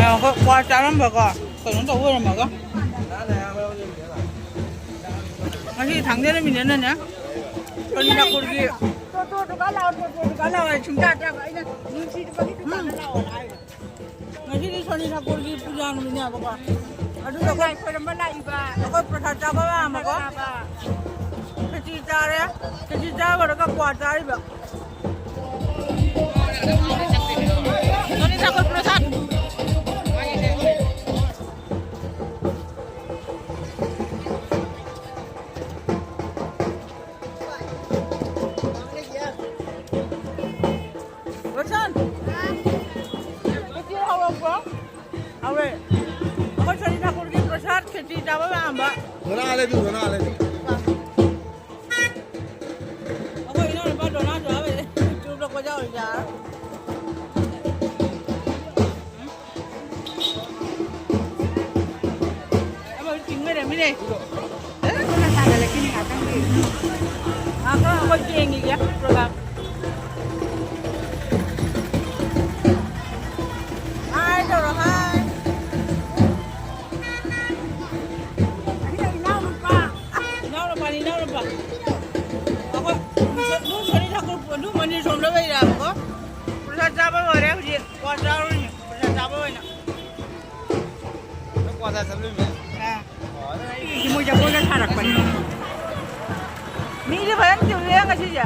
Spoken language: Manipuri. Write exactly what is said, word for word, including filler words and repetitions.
ꯑꯩꯈꯣꯏ ꯀ꯭ꯋꯥ ꯆꯥꯔꯝꯕꯀꯣ, ꯀꯩꯅꯣ ꯇꯧꯕ ꯑꯣꯏꯔꯝꯃꯒ꯫ ꯉꯁꯤ ꯊꯥꯡꯖ ꯅꯨꯃꯤꯠꯅꯤꯅꯅꯦ, ꯁꯣꯅꯤ ꯊꯥꯀꯨꯔꯒꯤ ꯇꯣꯇꯣ ꯗꯨꯀꯥꯟ ꯂꯥꯛꯑꯣ, ꯇꯣꯇꯣ ꯗꯨꯀꯥꯟ ꯂꯥꯛꯑꯣ ꯍꯥꯏ ꯁꯨꯡꯌꯥ ꯌꯥꯗꯦꯕ꯫ ꯑꯩꯅ ꯅꯨꯡꯁꯤꯗꯕꯒꯤ ꯗꯨꯀꯥꯟꯗ ꯂꯥꯛꯑꯣ ꯍꯥꯏꯕ꯫ ꯉꯁꯤꯗꯤ ꯁꯣꯅꯤ ꯊꯥꯀꯨꯔꯒꯤ ꯄꯨꯖꯥ ꯅꯨꯃꯤꯠꯅꯦꯕꯀꯣ꯫ ꯑꯗꯨꯗ ꯑꯩꯈꯣꯏ ꯂꯥꯏ ꯈꯣꯏꯔꯝꯕ ꯂꯥꯛꯏꯕ꯫ ꯑꯩꯈꯣꯏ ꯄ꯭ꯔꯁꯥꯗ ꯆꯥꯕ ꯂꯥꯛꯑꯝꯕꯀꯣ꯫ ꯆꯥꯕ꯫ ꯈꯦꯆꯤ ꯆꯥꯔꯦ꯫ ꯈꯦꯆꯤ ꯆꯥꯕ ꯂꯣꯏꯔꯒ ꯀ꯭ꯋꯥ ꯆꯥꯔꯤꯕ꯫ ꯁꯣꯅꯤ ꯊꯥꯀꯨꯔ ꯄ꯭ꯔꯁꯥꯗ꯫ ꯔꯣꯁꯟ! ꯈꯦꯆꯤ ꯍꯧꯔꯛꯄ꯭ꯔꯣ? ꯍꯧꯔꯦ꯫ ꯑꯩꯈꯣꯏ ꯁꯣꯅꯤ ꯊꯥꯀꯨꯔꯒꯤ ꯄ꯭ꯔꯁꯥꯗ ꯈꯦꯆꯤ ꯆꯥꯕ ꯂꯥꯛꯑꯝꯕ꯫ ꯗꯣꯅꯥ ꯂꯩꯗꯨ, ꯗꯣꯅꯥ ꯂꯩꯗꯨ꯫ ꯑꯩꯈꯣꯏ ꯏꯅꯥꯎꯅꯨꯄꯥ ꯗꯣꯅꯥꯁꯨ ꯌꯥꯎꯔꯦ꯫ YouTube ꯂ ꯀꯣꯏꯆꯠ ꯑꯣꯏ ꯌꯥꯔ꯫ ꯑꯃ ꯆꯤꯡ ꯂꯩꯔꯝꯃꯤꯅꯦ꯫ ꯑꯗꯨꯅ ꯊꯥꯒꯠꯂꯛꯈꯤꯅꯤ ꯉꯥꯛꯇꯪꯗꯤ꯫ ꯉꯥꯛꯇꯪ ꯑꯩꯈꯣꯏ ꯌꯦꯡꯈꯤꯒꯦ program꯫ Hi ꯇꯧꯔꯣ, hi꯫ ꯑꯩꯅ ꯏꯅꯥꯎꯅꯨꯄꯥ꯫ ꯏꯅꯥꯎꯅꯨꯄꯥꯅꯤ, ꯏꯅꯥꯎꯅꯨꯄꯥ꯫ ꯑꯩꯈꯣꯏ ꯁꯣ-, ꯁꯣꯅꯤ ꯊꯥꯀꯨꯔ ꯑꯗꯨ ꯃꯅꯤꯔ ꯁꯣꯝꯗ ꯂꯩꯔꯦꯕꯀꯣ꯫ ꯄ꯭ꯔꯁꯥꯗ ꯆꯥꯕ ꯂꯣꯏꯔꯦ ꯍꯧꯖꯤꯛ꯫ ꯀ꯭ꯋꯥ ꯆꯥꯔꯨꯔꯤꯅꯤ ꯄ꯭ꯔꯁꯥꯗ ꯆꯥꯕ ꯑꯣꯏꯅ꯫ ꯅꯪ ꯀ꯭ꯋꯥ ꯆꯥ ꯆꯠꯂꯨꯏꯅꯦ? ꯑꯥ꯫ ꯑꯣ, ꯑꯗꯨꯅ ꯑꯩ ꯃꯣꯏ ꯖꯒꯣꯏꯒ ꯁꯥꯔꯛꯄꯅꯤ꯫ ꯃꯤꯗꯤ ꯐꯖꯅ ꯆꯤꯜꯂꯦ ꯉꯁꯤꯁꯦ꯫